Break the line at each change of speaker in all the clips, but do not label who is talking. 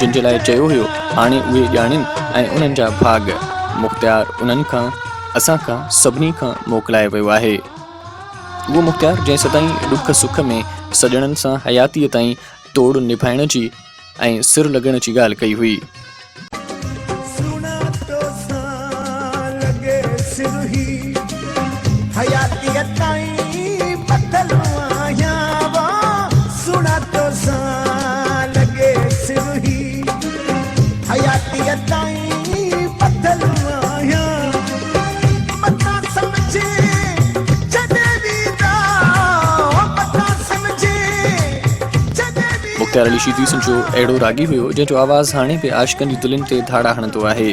جن جي لاء چيو هيو، هاڻي اهي ڄاڻين ۽ انهن جا ڀاڳ. مختيار انهن کان، اسان کان، سڀني کان موڪلائي ويو آهي. اهو مختيار جنهن سدائين ڏک سک ۾ سڄڻن سان حياتيء تائين توڙ نڀائڻ جي ۽ سر لڳڻ جي ڳالهه ڪئي هئي.
سهڻا توسان لڳي سر هي حياتيء تائين ٻڌل آهيان وا سهڻا توسان لڳي سر هي حياتيء تائين ٻڌل آهيان متان سمجهين ڇڏي ويندا متان سمجهين ڇڏي
مختيار علي شيدي سنجو اهڙو راڳي هيو جنهن جو آواز هاڻي به عاشقن جي دلين تي ڌاڙا هڻندو آهي.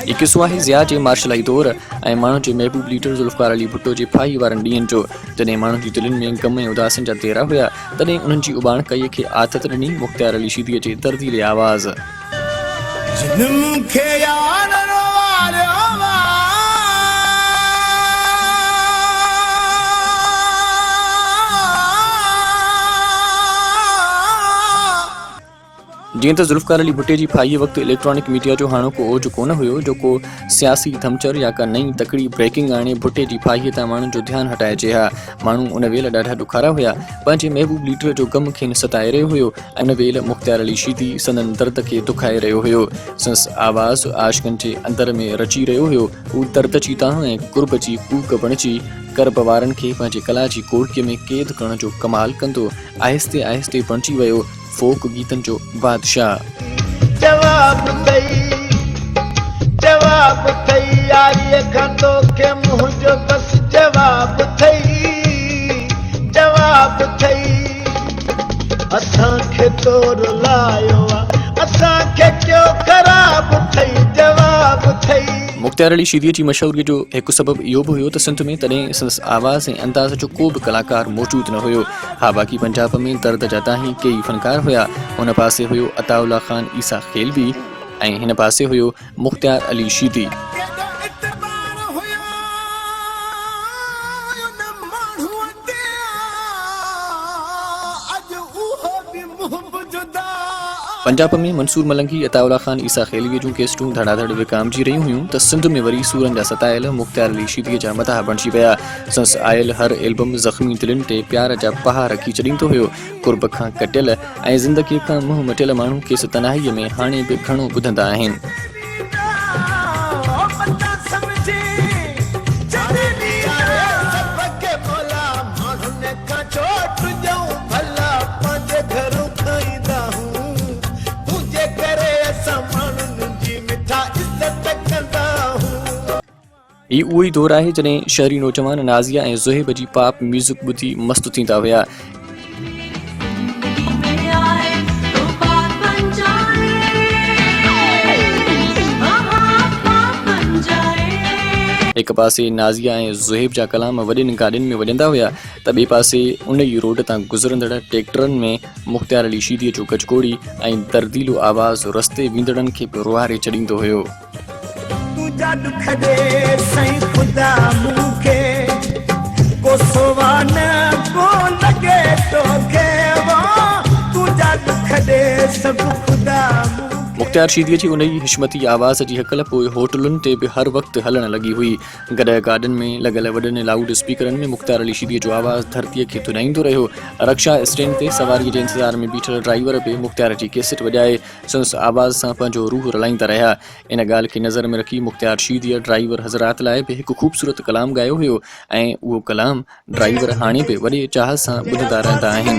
هي قصو آهي ضياء جي مارشلائي دور ۽ ماڻهن جي محبوب ليڊر ذوالفقار علي ڀٽو جي ڦاهي وارن ڏينهن جو، جڏهن ماڻهن جي دلين ۾ غم ۽ اداسين جا ديرا هيا، تڏهن انهن جي اٻاڻڪائيء کي آٿت ڏني مختيار علي شيديء جي درديلي آواز.
جن مون کي يار روئاريو آ.
جيئن ته ذوالفقار علي ڀٽي جي ڦاهيء وقت اليڪٽرانڪ ميڊيا جو هاڻوڪو اوج ڪونه هيو جو ڪو سياسي ڌمچر يا ڪا نئين تڪڙي بريڪنگ آڻي ڀٽي جي ڦاهيء تان ماڻهن جو ڌيان هٽائجي ها. ماڻهو ان ويل ڏاڍا ڏکارا هيا. پنهنجي محبوب ليڊر جو غم کين ستائي رهيو هيو ۽ ان ويل مختيار علي شيدي سندن درد کي دکائي رهيو هيو. سندس آواز عاشقن جي اندر ۾ رچي رهيو هيو. هو درد جي دانهن ۽ قرب جي ڪوڪ بڻجي ڪرب وارن کي پنهنجي ڪلا جي ڪوڙڪي ۾ قيد ڪرڻ جو ڪمال ڪندو آهستي آهستي بڻجي ويو. فوڪ گيتن جو بادشاهه.
جواب ٿئي جواب ٿئي ياريء کان توکي منهنجو بس جواب ٿئي جواب ٿئي اسان کي تو رلايو آ اسان کي ڪيو خراب ٿئي جواب ٿئي.
مختيار علي شيديء جي مشهوريء جو هڪ سبب اهو به هيو ته سنڌ ۾ تڏهن سندس آواز ۽ انداز جو ڪو به ڪلاڪار موجود نه هيو. ها باقي پنجاب ۾ درد جا دانهين ڪيئي فنڪار هيا. هن پاسي هيو عطاء الله خان عيسيٰ خيلوي ۽ هن پاسي هيو مختيار علي شيدي.
ڪيڏو اعتبار هيو ان ماڻهوء تي اڄ اهو به محب جدا.
پنجاب ۾ منصور ملنگي، عطاء الله خان عيسيٰ خيلويء جون ڪيسٽون ڌڙاڌڙ وڪامجي رهيون هيون ته سنڌ ۾ وري سورن جا ستايل مختيار علي شيديء جا مداح بڻجي ويا. سندس آيل هر البم زخمي دلين تي پيار جا پها رکي ڇڏيندو هيو. قرب کان ڪٽيل ۽ زندگيء کان منهن مٽيل ماڻهو کيس تنهائيء ۾ هاڻي به گهڻو ٻڌندا آهن. هي اهو ئي دور آهي جڏهن شهري نوجوان نازيه ۽ زوهيب جي پاپ ميوزڪ ٻڌي مست ٿيندا هيا. هڪ پاسي نازيه ۽ زوهيب جا ڪلام وڏين گاڏين ۾ وڄندا هيا ته ٻئي پاسي ان ئي روڊ تان گذرندڙ ٽيڪٽرن ۾ مختيار علي شيديء جو گجگوڙي ۽ درديلو آواز رستي ويندڙن کي به روئاري ڇڏيندو هيو.
تنهنجا ڏک ڏي سائين خدا مون کي ڪو سوا نه ڪو لڳي توکي وا تنهنجا ڏک ڏي سڀ خدا مون کي.
مختيار شيديء جي انهيء حشمتي آواز جي هڪل پوء هوٽلن تي به هر وقت هلڻ لڳي هئي. گڏهه گارڊن ۾ لڳل وڏن لائوڊ اسپيڪرن ۾ مختيار علي شيديء جو آواز ڌرتيء کي ڌڏائيندو رهيو. رڪشا اسٽينڊ تي سواريء جي انتظار ۾ بيٺل ڊرائيور به مختيار جي ڪيسٽ وڄائي سندس آواز سان پنهنجو روح رلائيندا رهيا. ان ڳالهه کي نظر ۾ رکي مختيار شيديء ڊرائيور حضرات لاء به هڪ خوبصورت ڪلام ڳايو هيو ۽ اهو ڪلام ڊرائيور هاڻي به وڏي چاهه سان ٻڌندا رهندا آهن.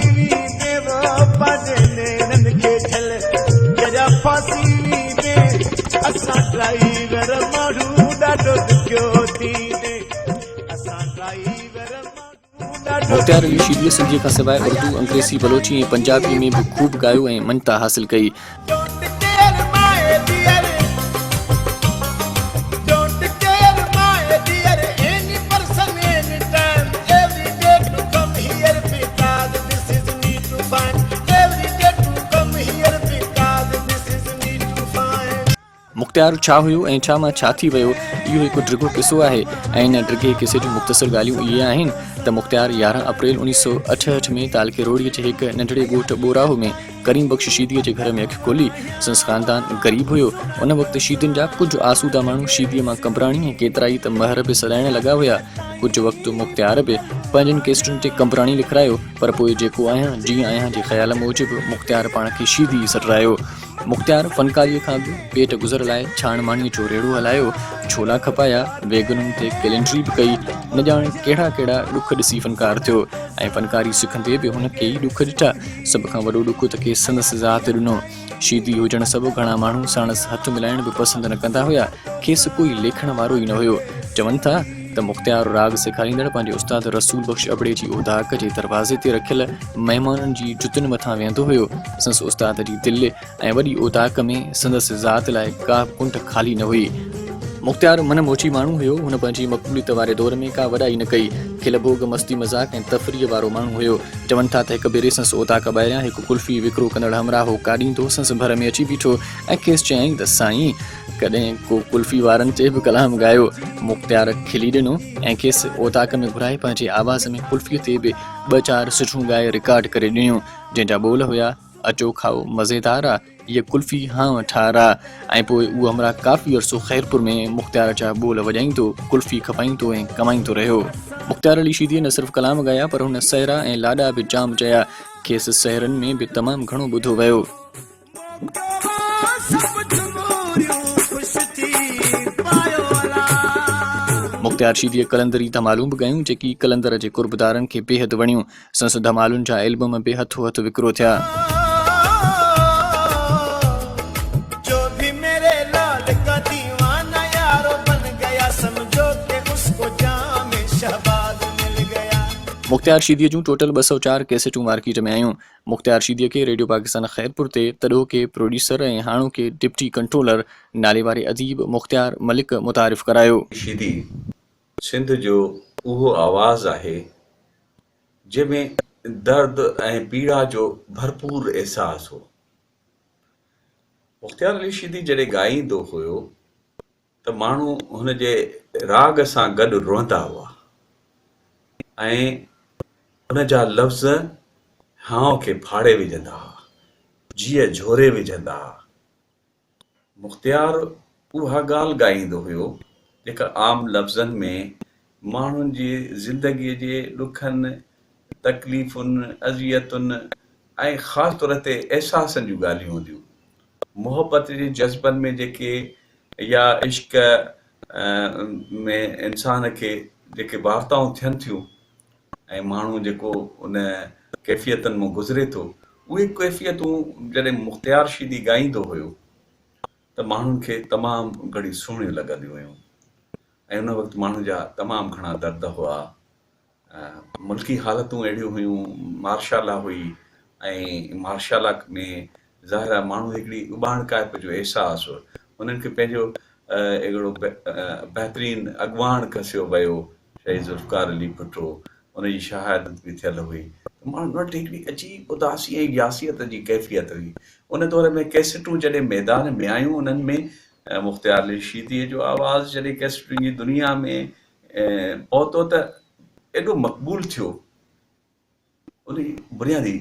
مختيار علي شيديء سنڌيء کان سواء اردو، انگريزي، بلوچي ۽ پنجابيء ۾ به خوب ڳايو ۽ مڃتا حاصل ڪئي. مختيار ڇا هيو ۽ ڇا مان ڇا ٿي ويو، اهو هڪ ڊگهو قصو آهي ۽ ان ڊگهي قصي جون مختصر ڳالهيون اهي آهن ته مختيار 11 اپريل 1968 ۾ تعلقي روهڙي جي هڪ ننڍڙي ڳوٺ ٻوراهو ۾ ڪريم بخش شيديء جي گهر ۾ اک کولي. سندس خاندان غريب هيو. ان وقت شيدين جا ڪجهه آسودا ماڻهو شيديء مان قمبراڻي ۽ ڪيترائي ته مهر به سڏائڻ لڳا هيا. ڪجهه وقت مختيار به پنهنجن ڪيسٽن تي قمبراڻي لکرايو پر پوء جيڪو آهيان جيئن آهيان جي خيال موجب مختيار پاڻ کي شيدي ئي سڏرايو. مختيار فنڪاريء کان به پيٽ گذر لاء ڇاڻ مانيء جو ريڙهو هلايو، ڇولا کپايا، ويگنن تي ڪئلينڊري به ڪئي، نه ڄاڻ ڪهڙا ڪهڙا ڏک ڏسي فنڪار ٿيو ۽ فنڪاري سکندي به هن ڪيئي ڏک ڏٺا. سڀ کان وڏو ڏک ته کيس سندس ذات ڏنو. شيدي هجڻ سبب گهڻا ماڻهو ساڻس هٿ ملائڻ به پسند نه ڪندا هيا. کيس ڪوئي ليکڻ وارو ئي نه هيو. چون ٿا ته مختيار راڳ سيکاريندڙ پنهنجي استاد رسول بخش ابڙي جي اوطاق جي دروازي تي رکيل مهمانن جي جتن مٿان ويهندو هيو. سندس استاد جي دل ۽ وڏي اوطاق ۾ سندس ذات لاء ڪا به ڪنڊ خالي نه هئي. مختيار من موچي ماڻهو هيو. هن پنهنجي مقبوليت واري دور ۾ ڪا وڏائي نه ڪئي. کل ڀوڳ، مستي مذاق ۽ تفريح وارو ماڻهو هيو. چون ٿا ته هڪ ڀيري سندس اوطاق ٻاهريان هڪ قلفي وڪرو ڪندڙ همراهه ڪاڏيندو سندس ڀر ۾ اچي بيٺو ۽ کيس چيائين ته سائين! ڪڏهن ڪو قلفي وارن تي به ڪلام ڳايو. مختيار کلي ڏنو ۽ کيس اوطاق ۾ گهرائي پنهنجي آواز ۾ قلفيء تي به ٻه چار سٽون ڳائي رڪارڊ ڪري ڏنيون، جنهن جا ٻول هيا، اچو کائو مزيدار آ، هيء قلفي هانء ٺار آ. ۽ پوء اهو همراهه ڪافي عرصو خيرپور ۾ مختيار جا ٻول وڄائيندو، قلفي کپائيندو ۽ ڪمائيندو رهيو. مختيار علي شيديء نه صرف ڪلام ڳايا پر هن سهرا ۽ لاڏا به جام چيا. کيس سهرن ۾ به تمام گهڻو ٻڌو ويو. مختيار شيديء قلندري ڌمالون به ڳايون، جيڪي قلندر جي قربدارن کي بيحد وڻيون. سندس ڌمالن جا البم به هٿو هٿ وڪرو ٿيا. مختيار شيديء جون ٽوٽل 204 ڪيسيٽون مارڪيٽ ۾ آيون. مختيار شيديء کي ريڊيو پاڪستان خيرپور تي تڏهوڪي پروڊيوسر ۽ هاڻوڪي ڊپٽي ڪنٽرولر ناليواري اديب مختيار ملڪ متعارف ڪرايو.
شيدي سنڌ جو اهو آواز آهي، جنهن ۾ درد ۽ پيڙا جو ڀرپور احساس هو. مختيار علي شيدي جڏهن ڳائيندو هيو ته ماڻهو هن جي راڳ سان گڏ روئندا هئا ۽ هن جا لفظ هانء کي ڦاڙي وجهندا هئا، جيء جهوري وجهندا هئا. مختيار اها ڳالهه ڳائيندو هيو، جيڪا عام لفظن ۾ ماڻهن جي زندگيء جي ڏکن، تڪليفن، اذيتن ۽ خاص طور تي احساسن جون ڳالهيون هونديون. محبت جي جذبن ۾ جيڪي يا عشق ۾ انسان کي جيڪي وارتائون ٿين ٿيون ۽ ماڻهو جيڪو ان ڪيفيتن مان گذري ٿو، اهي ڪيفيتون جڏهن مختيار شيدي ڳائيندو هيو ته ماڻهن کي تمام گهڻيون سهڻيون لڳنديون هيون ۽ ان وقت ماڻهن جا تمام گهڻا درد هئا. ملڪي حالتون اهڙيون هيون، مارشالا هئي ۽ مارشالا ۾ ظاهر آهي ماڻهو هڪڙي اٻاڻڪائپ جو احساس هو، انهن کي پنهنجو هڪڙو بهترين اڳواڻ کسيو ويو، شهيد ذوالفقار علي ڀٽو، ان جي شهادت به ٿيل هئي ته ماڻهن وٽ هڪڙي عجيب اداسي ۽ ياسيت جي ڪيفيت هئي. ان دور ۾ ڪيسٽون جڏهن ميدان ۾ آيون انهن ۾ مختيار علي شيديء جو آواز جڏهن ڪيسٽن جي دنيا ۾ پهتو ته ايڏو مقبول ٿيو، ان جي بنيادي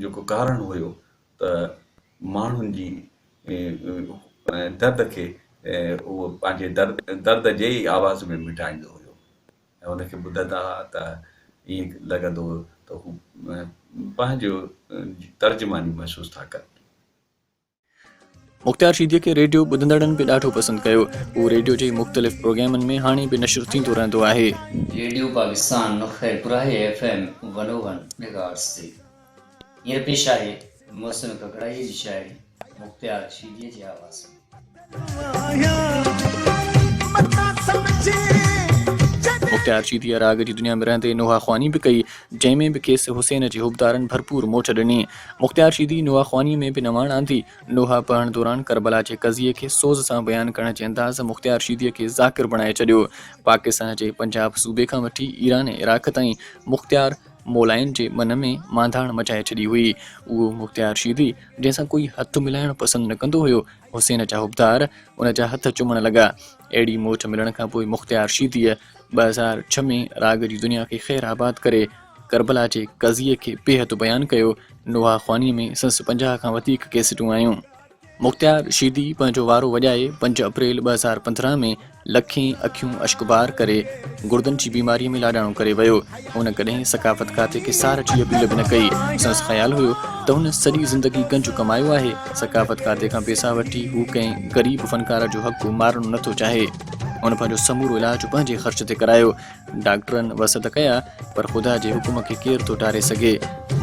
جيڪو ڪارڻ هيو ته ماڻهن جي درد کي اهو پنهنجي درد جي ئي آواز ۾ مٽائيندو هيو ۽ ان کي ٻڌندا هئا ته ائين لڳندو هو ته هو پنهنجو ترجماني محسوس ٿا ڪن.
مختيار شيديء کي ريڊيو ٻڌندڙن به ڏاڍو پسند ڪيو. هو ريڊيو جي مختلف پروگرامن ۾ هاڻي به نشر ٿيندو رهندو آهي.
ريڊيو پاڪستان خيرپور آهي F M one O one mega hertz تي هينئر پيش آهي محسن ڪڪڙائيء جي شاعري مختيار شيديء جي آواز ۾.
مختيار شيديء راڳ جي دنيا ۾ رهندي نوحه خواني به ڪئي، جنهن ۾ به کيس حسين جي حبدارن ڀرپور موٽ ڏني. مختيار شيدي نوحه خوانيء ۾ به نواڻ آندي. نوحه پڙهڻ دوران ڪربلا جي قضيي کي سوز سان بيان ڪرڻ جي انداز مختيار شيديء کي ذاڪر بڻائي ڇڏيو. پاڪستان جي پنجاب صوبي کان وٺي ايران ۽ عراق تائين مختيار. مولائين جي من ۾ مانڌاڻ مچائي ڇڏي هئي. اهو مختيار شيدي، جنهن سان ڪوئي هٿ ملائڻ پسند نه ڪندو هيو، حسين جا حبدار ان جا هٿ چمڻ لڳا. اهڙي موٽ ملڻ کان پوء مختيار شيديء 2006 ۾ راڳ جي دنيا کي خير آباد ڪري ڪربلا جي قضيي کي بيحد بيان ڪيو. نوحا خوانيء ۾ سندس 50 کان وڌيڪ ڪيسٽون آيون. مختيار شيدي پنهنجو وارو وڄائي 5 اپريل 2015 ۾ لکين اکيون اشڪبار ڪري گردن جي بيماريء ۾ لاڏاڻو ڪري ويو. هن ڪڏهن ثقافت کاتي کي سار جي اپيل به نه ڪئي. سندس خيال هيو ته هن سڄي زندگي گنج ڪمايو آهي، ثقافت کاتي کان پيسا وٺي هو ڪنهن غريب فنڪار جو حق مارڻ نه ٿو چاهي. هن پنهنجو سمورو علاج پنهنجي خرچ تي ڪرايو. ڊاڪٽرن وس ته ڪيا پر خدا جي حڪم کي ڪير ٿو ٽاري سگهي.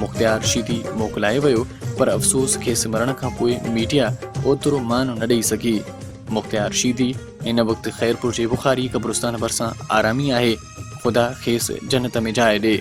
مختيار شيدي موڪلائي ويو پر افسوس کيس مرڻ کان پوء ميڊيا اوترو مان نه ڏئي سگهي. مختيار شيدي هن وقت خيرپور جي بخاري قبرستان ڀرسان آرامي آهي. خدا کيس جنت ۾ جاء ڏي.